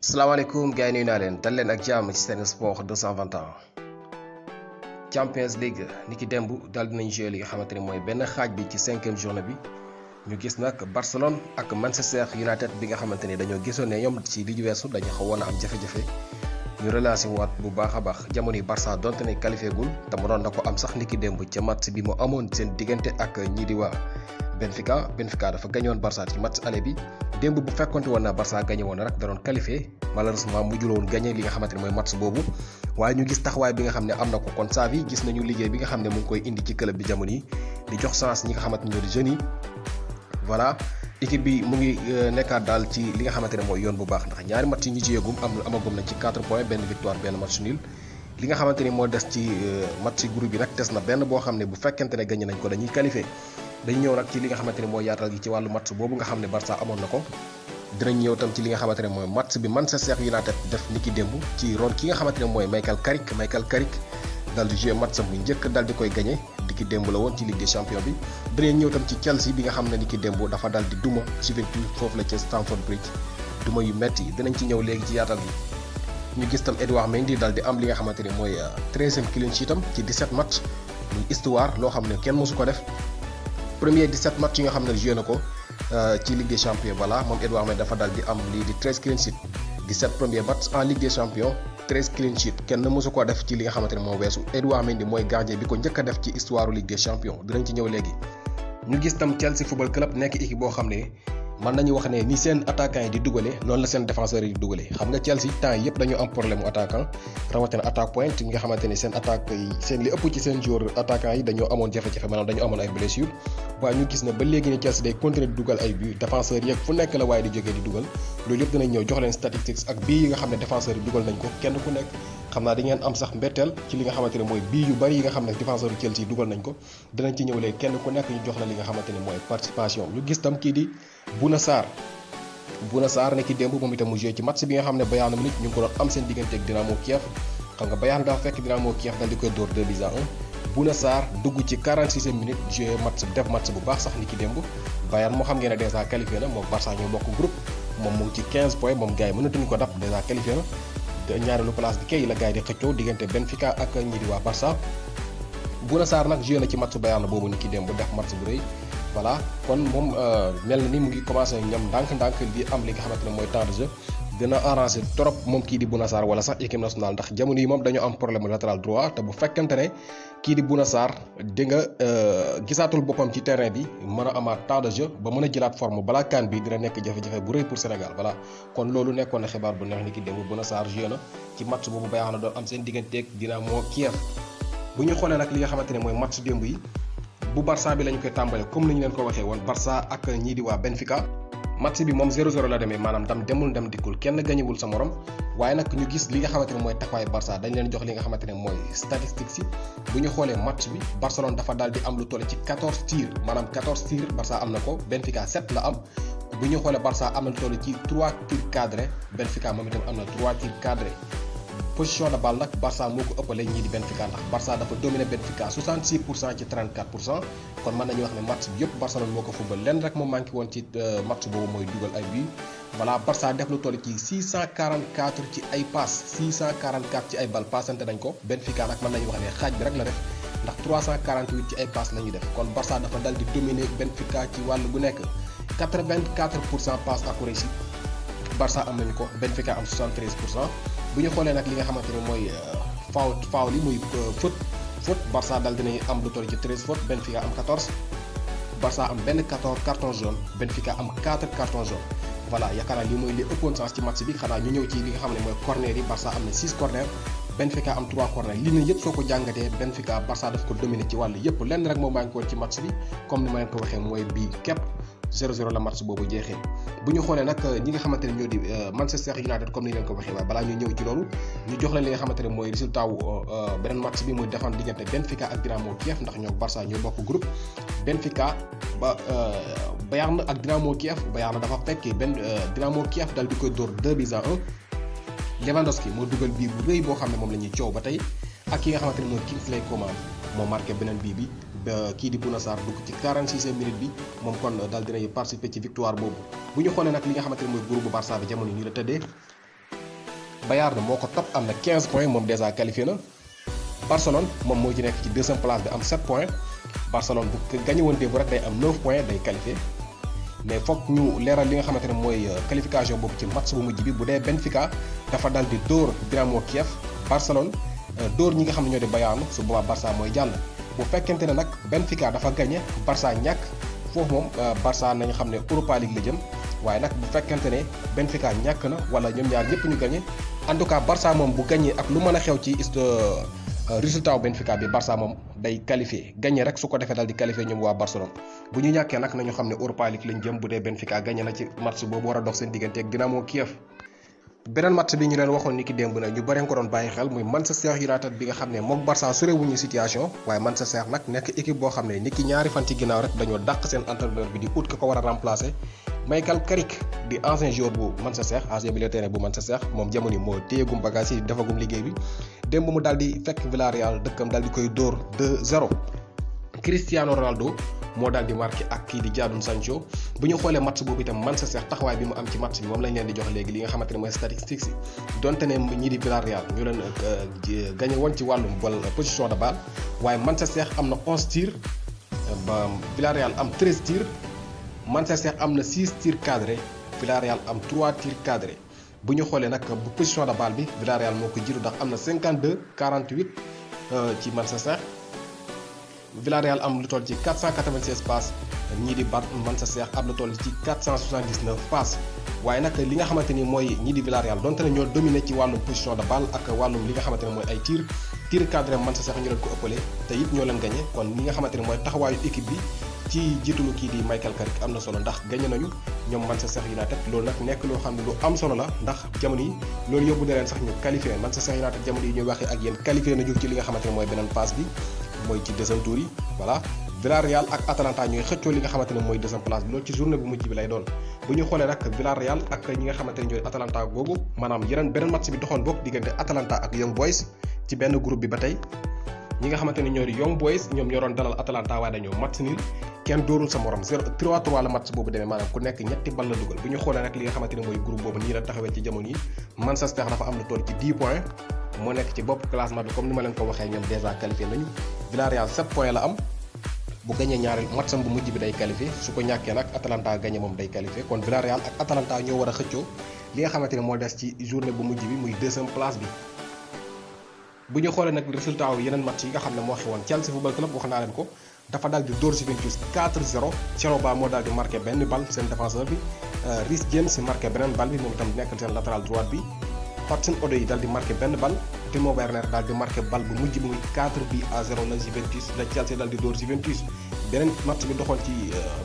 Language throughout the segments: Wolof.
salaamaaleykum gars yi nuyu naa leen dal leen ak jàmm ci Sen Sport 221 Champions League ni ki démb daal dinañ jouer li nga xamante ne mooy benn xaaj bi ci 5e journée bi ñu gis nag Barcelone ak Manchester United bi nga xamante ni dañoo gisoon ne ñoom ci li ju weesu dañu xawoon a am jafe-jafe ñu relancé waat bu baax a baax jamono yi Barça donte ne qualifié gul te mu doon na ko am sax ni ki démb ca match bi mu amoon seen diggante ak ñii di waa Benfica dafa gañoon Barça ci match aller bi démb bu fekkonte woon na Barça gagné woon rek da doon qualifié malheureusement mujjul woon gagné li nga xamante ne mooy match boobu waaye ñu gis taxawaay bi nga xam ne am na ko kon Xavi gis nañu liggéey bi nga xam ne mu ngi koy indi ci club bi jamono yi di jox chance ñi nga xamante ne ñoo di jeunes yi voilà équipe bi mu ngi nekkaat daal ci li nga xamante ne mooy yoon bu baax ndax ñaari match yi ñu ci yëgum amagum na ci 4 points benn victoire benn match nul li nga xamante ni moo des ci match ci groupe bi nag des na benn boo xam ne bu fekkente ne gagné nañ ko dañuy qualifié dañu ñëw nag ci li nga xamante ne mooy yaatal gi ci wàllu match boobu nga xam ne Barça amoon na ko dinañ ñëw tam ci li nga xamante ne mooy match bi Manchester United def niki démb ci ron ki nga xamante ne mooy Michael Carrick dal di joué match bu njëkk dal di koy gagné niki démb la woon ci Ligue des Champions bi dinañ ñëw tam ci Chelsea bi nga xam ne niki démb dafa dal di duma Juventus foofu la ca Stamford Bridge duma yu metti dinañ ci ñëw léegi ci yaatal gi ñu gis tam Edouard Mendy dal di am li nga xamante ne mooy 13e clean sheet am ci 17 match muy histoire loo xam ne kenn mosu ko def premier 17 match yi nga xam ne joué na ko ci Ligue des Champions voilà moom Edouard Mendy dafa dal di am lii di 13 clean sheet 17 premier match en Ligue des Champions 13 clean sheet kenn mosu ko def ci li nga xamante ne moo weesu Edouard Mendy mooy gardien bi ko njëkk a def ci histoire Ligue des Champions dinañ ci ñëw léegi ñu gis tam Chelsea Football Club nekk équipe boo xam ne man nañu wax ne ni seen attaquant yi di dugale noonu la seen défenseurs yi di dugale xam nga Chelsea temps yi yëpp dañoo am problème mu attaquant rawatina attaque pointe nga xamante ni seen attaque yi seen li ëpp ci seen joueur attaquant yi dañoo amoon jafe-jafe maanaam dañoo amoon ay blessure waaye ñu gis ne ba léegi ni Chelsea day continuer di dugal ay but défenseurs yeeg fu nekk la waaye di jógee di dugal loolu yëpp dinañ ñëw jox leen statistiques ak bii yi nga xam ne défenseurs yi dugal nañ ko kenn ku nekk xam naa di ngeen am sax mbetteel ci li nga xamante ne mooy bii yu bari yi nga xam ne défenseurs yu Chelsea dugal nañ ko dinañ ci ñëw léegi kenn ku nekk ñu jox la li nga xamante ne mooy participation ñu gis tam kii di Bouna Sarr nekk démb moom itam mu joué ci match bi nga xam ne Bayern Munich ñu ngi ko doon am seen diggante ak Dynamo Kiev xam nga Bayern dafa fekk Dynamo Kiev dal di koy dóor 2-1 Bouna Sarr dugg ci 46e minute joué def match bu baax sax ni ki démb Bayern moo xam ngeen ne dèjà qualifié na moom Barça ñoo bokk groupe moom mu ngi ci 15 points moom gars yi mënatuñu ko dab dèjà qualifié na ñaareelu place bi kay la gars yi di xëccoo diggante Benfica ak ñi di waa Barça Bouna Sarr nag joué na ci match Bayern boobu ni ki démb def match bu rëy voilà kon moom mel na ni mu ngi commencé ñoom ndànk-ndànk di am li nga xamante ne mooy temps de jeu dina arrangé trop moom kii di Bouna Sarr wala sax équipe nationale ndax jamono yi moom dañoo am problème latéral droit te bu fekkente ne kii di Bouna Sarr di nga gisaatul boppam ci terrain bi mën a amaat temps de jeu ba mën a jëlaat forme balaa CAN bi dina nekk jafe-jafe bu rëy pour Sénégal voilà kon loolu nekkoon na xibaar bu neex ni ki démb Bouna Sarr joué na ci match boobu Bayern na doon am seen digganteeg Dynamo Kiev bu ñu xoolee nag li nga xamante ne mooy match démb yi bu Barça bi lañu koy tàmbale comme ni ñu leen ko waxee woon Barça ak ñii di waa Benfica match bi moom 0-0 la demee maanaam demul dikkul kenn gañewul sa morom waaye nag ñu gis li nga xamante ne mooy taxawaayu Barça dañ leen jox li nga xamante ne mooy statistiques yi bu ñu xoolee match bi Barcelone dafa daal di am lu toll ci 14 tirs maanaam 14 tirs Barça am na ko Benfica 7 la am bu ñu xoolee Barça am na lu toll ci 3 tirs cadrés Benfica moom itam am na 3 tirs cadrés position de balle nag Barça moo ko ëppale ñii di Benfica ndax Barça dafa dominé Benfica 66% ci 34% kon mën nañu wax ne match bi yëpp Barcelone moo ko football lenn rek moo manqué woon ci match boobu mooy dugal ay but voilà Barça def lu toll ci 644 ci ay passes 644 ci ay balles passante nañ ko Benfica nag mën nañu wax ne xaaj bi rek la def ndax 348 ci ay passes la ñuy def kon Barça dafa dal di dominé Benfica ci wàll bu nekk 84% passe accuracy Barça am nañu ko Benfica am 73%. bu ñu xoolee nag li nga xamante ne mooy foul yi muy faute Barça dal dinañ am lu toll ci 13 fautes Benfica am 14 Barça am benn 14 carton jaune Benfica am 4 carton jaune voilà yaakaar naa lii mooy li ëppoon sens ci match bi xanaa ñu ñëw ci li nga xam ne mooy corner yi Barça am na 6 corner Benfica am 3 corner li ne yëpp soo ko jàngatee Benfica Barça daf ko dominé ci wàll yëpp lenn rek moo manqué woon ci match bi comme ni ma leen ko waxee mooy bii képp 0-0 la match boobu jeexee bu ñu xoolee nag ñi nga xamante ne ñoo di Manchester United comme ni leen ko waxee waaye balaa ñuy ñëw ci loolu ñu jox leen li nga xamante ne mooy résultat wu beneen match bi muy défendre diggante Benfica ak Dynamo Kiev ndax ñoo Barça ñoo bokk groupe Benfica ba Bayern ak Dynamo Kiev Bayern dafa fekk Dynamo Kiev dal di koy dóor 2-1 Lewandowski moo dugal bii bu rëy boo xam ne moom la ñuy coow ba tey ak ki nga xamante ne mooy Kingsley Coman moo marqué beneen bii bi kii di Bouna Sarr dugg ci 46e minute bi moom kon daal dinay participer ci victoire boobu bu ñu xoolee nag li nga xamante ne mooy groupe bu Barça bi jamono ñu la tëddee Bayern moo ko topp am na 15 points moom déjà qualifié na. Barcelone moom moo ci nekk ci deuxième place bi am 7 points Barcelone bu gagné woon démb rek day am 9 points day qualifié mais foog ñu leeral li nga xamante ne mooy qualification boobu ci match bu mujj bi bu dee Benfica dafa dal di dóor Dynamo Kiev Barcelone dóor ñi nga xam ne ñoo di Bayern su boobaa Barça mooy jàll. bu fekkente ne nag Benfica dafa gagné Barça ñàkk foofu moom Barça nañu xam ne Europa League la jëm waaye nag bu fekkente ne Benfica ñàkk na wala ñoom ñaar ñëpp ñu gagné en tout cas Barça moom bu gagné ak lu mën a xew ci résultat wu Benfica bi Barça moom day qualifié gagné rek su ko defee daal di qualifié ñoom waa Barcelone bu ñu ñàkkee nag nañu xam ne Europa League lañ jëm bu dee Benfica gagné na ci match boobu war a dox seen diggante ak Dynamo Kiev. beneen match bi ñu leen waxoon ni ki démb na ñu bëri ko doon bàyyi xel muy Manchester United bi nga xam ne moom Barça sorewuñu situation waaye Manchester nag nekk équipe boo xam ne ni ki ñaari fan ci ginnaaw rek dañoo dàq seen entraîneur bi di ut ko war a remplacer Michael Carrick di ancien joueur bu Manchester ancien milieu terrain bu Manchester moom jamono yi moo téyegum bagage yi defagum liggéey bi démb mu daal di fekk Villarreal dëkkam daal di koy dóor 2-0 Cristiano Ronaldo moo daal di marqué ak kii di Jadon Sancho bu ñu xoolee match boobu itam Manchester taxawaay bi mu am ci match bi moom lañ leen di jox léegi li nga xamante ne mooy statistiques yi donte ne ñii di Villarreal ñu leen gagné woon ci wàllum position de balle waaye Manchester am na 11 tirs ba Villarreal am 13 tirs Manchester am na 6 tirs cadrés Villarreal am 3 tirs cadrés bu ñu xoolee nag bu position de balle bi Villarreal moo ko jiitu ndax am na 52-48 ci Manchester. Villarreal am lu toll ci 496 passes ñii di Manchester am lu toll ci 479 passes waaye nag li nga xamante ni mooy ñii di Villarreal donte ne ñoo dominé ci wàllum position de balle ak wàllum li nga xamante ne mooy ay tir cadré Manchester ñu leen ko ëppale te it ñoo leen gagné kon li nga xamante ne mooy taxawaayu équipe bi ci jiitalu kii di Michael Carrick am na solo ndax gagné nañu ñoom Manchester United loolu nag nekk loo xam ne lu am solo la ndax jamono yi loolu yóbbu na leen sax ñu qualifié Manchester United jamono yi ñuy waxee ak yéen qualifié nañu ci li nga xamante ne mooy beneen phase bi mooy ci deuxième tour yi voilà Villarreal ak Atalanta ñooy xëccoo li nga xamante ne mooy deuxième place bi loolu ci journée bu mujj bi lay doon bu ñu xoolee nag Villarreal ak ñi nga xamante ne ñooy Atalanta googu maanaam beneen match bi doxoon boog diggante Atalanta ak Young Boys ci benn groupe bi ba tey ñi nga xamante ne ñoo di Young Boys ñoom ñoo doon dalal Atalanta waaye dañoo match nul kenn dóorul sa morom 3-3 la match boobu demee maanaam ku nekk ñetti bal la dugal bu ñu xoolee nag li nga xamante ne mooy groupe boobu nii la taxawee ci jamono yi Manchester dafa am lu toll ci 10 points moo nekk ci bopp classement bi comme ni ma leen ko waxee ñoom déjà qualifié nañu Villarreal 7 points la am bu gagné ñaari matcham bu mujj bi day qualifié su ko ñàkkee nag Atalanta gagné moom day qualifié kon Villarreal ak Atalanta ñoo war a xëccoo li nga xamante ne moo des ci journée bu mujj bi muy deuxième place bi. bu ñu xoolee nag résultat wu yeneen match yi nga xam ne moo xewoon Chelsea Football Club wax naa leen ko dafa daal di dóor Juventus 4-0 Chalobah moo daal di marqué benn bal seen défenseur bi Reece James marqué beneen bal bi moom itam nekk seen latéral droite bi. Hudson-Odoi daal di marqué benn bal Timo Werner daal di marqué bal bu mujj bu muy 4-0 la Juventus la Chelsea daal di dóor Juventus beneen match bi doxoon ci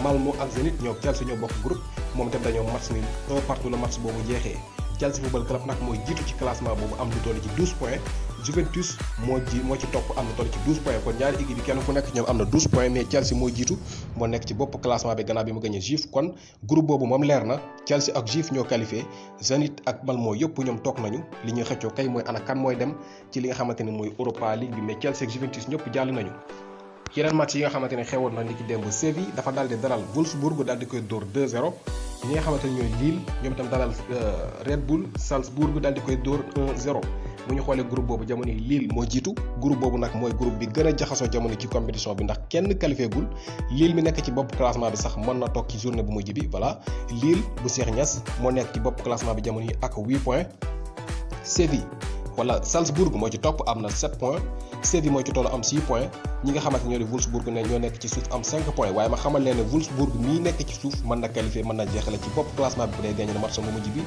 Malmo ak Zenit ñoo Chelsea ñoo bokk groupe moom itam dañoo match ni 1-1 la match boobu jeexee Chelsea Football Club nag mooy jiitu ci classement boobu am lu toll ci 12 points Juventus moo ci topp am lu toll ci 12 points kon ñaari équipe yi kenn ku nekk ñoom am na 12 points mais Chelsea moo jiitu moo nekk ci bopp classement bi gannaaw bi mu gagné Juve kon groupe boobu moom leer na Chelsea ak Juve ñoo qualifié Zenit ak Malmo yëpp ñoom toog nañu li ñuy xëccoo kay mooy ana kan mooy dem ci li nga xamante ne mooy Europa League bi mais Chelsea ak Juventus ñëpp jàll nañu. yeneen match yi nga xamante ne xewoon na ni ki démb Séville dafa daal di dalal Wolfsburg daal di koy dóor 2-0 ñi nga xamante ne ñooy Lille ñoom itam dalal Red Bull Salzbourg daal di koy dóor 1-0 bu ñu xoolee groupe boobu jamono yi Lille moo jiitu groupe boobu nag mooy groupe bi gën a jaxasoo jamono ci compétition bi ndax kenn qualifié gul Lille mi nekk ci bopp classement bi sax mën na toog ci journée bu mujj bi voilà Lille bu Cheikh Niass moo nekk ci bopp classement bi jamono yi ak 8 points Séville wala Salzbourg moo ci topp am na 7 points Séville moo ci toll am 6 points ñi nga xamante ñoo di Wolfsburg ne ñoo nekk ci suuf am 5 points waaye ma xamal leen ne Wolfsburg mii nekk ci suuf mën na qualifié mën na jeexale ci bopp classement bi bu dee gagné na match bu mujj bi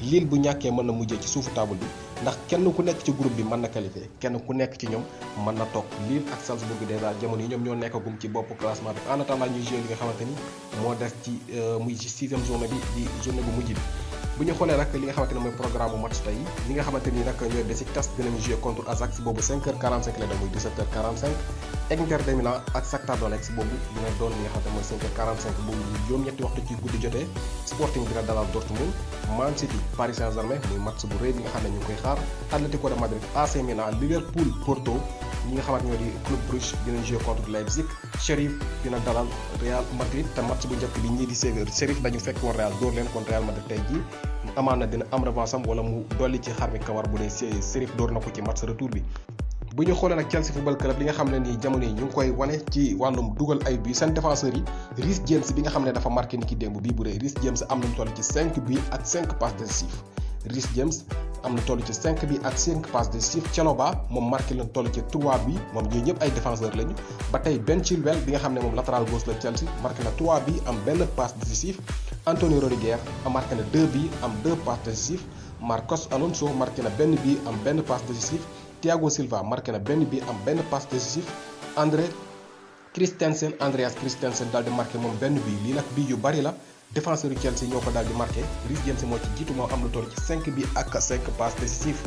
Lille bu ñàkkee mën na mujjee ci suufu table bi ndax kenn ku nekk ci groupe bi mën na qualifié kenn ku nekk ci ñoom mën na toog Lille ak Salzbourg déjà jamono yi ñoom ñoo nekkagum ci bopp classement bi en attendant ñuy jouer li nga xamante ni moo des ci muy ci 6e journée bi di journée bu mujj bi bu ñu xoolee nag li nga xamante ne mooy programme bu match tey li nga xamante ni nag ñooy Besiktas dinañu jouer contre Ajax boobu 5h45 la dem muy 17h45 Inter de Milan ak Shakhtar Donetsk boobu dina doon li nga xamante ne mooy 5h45 boobu juróom-ñetti waxtu ci guddi jotee Sporting dina dalal Dortmund Man City Paris Saint-Germain muy match bu rëy bi nga xam ne ñu ngi koy xaar Atlético de Madrid AC Milan Liverpool Porto ñi nga xamante ñoo di Club Brugge dinañ jouer contre Leipzig Sheriff dina dalal Real Madrid te match bu njëkk bi ñii di Sheriff dañu fekk woon Real dóor leen contre Real Madrid tey jii amaan na dina am revanche am wala mu dolli ci xar mi kawar bu dee Sheriff door na ko ci match retour bi. bu ñu xoolee nag Chelsea football club li nga xam ne nii jamono yi ñu ngi koy wane ci wàllum dugal ay buts seen défenseurs yi Reece James bi nga xam ne dafa marqué ni ki démb bii bu dee Reece James am nañu toll ci 5 buts ak 5 passes décisives Reece James am na toll ci 5 buts ak 5 passes décisives Chalobah moom marqué leen toll ci 3 buts moom ñooñu ñëpp ay défenseurs lañu ba tey Ben Chilwell bi nga xam ne moom latéral gauche la Chelsea marqué na 3 buts am benn passe décisive Antonio Rudiger marqué na 2 buts am 2 passes décisives Marcos Alonso marqué na benn but am benn passe décisive Thiago Silva marqué na benn bi am benn passe décisif Andreas Christensen daal di marqué moom benn bi lii nag bii yu bari la défenseur yu Chelsea ñoo ko daal di marqué Reece James moo ci jiitu moo am lu toll ci 5 bi ak 5 passes décisif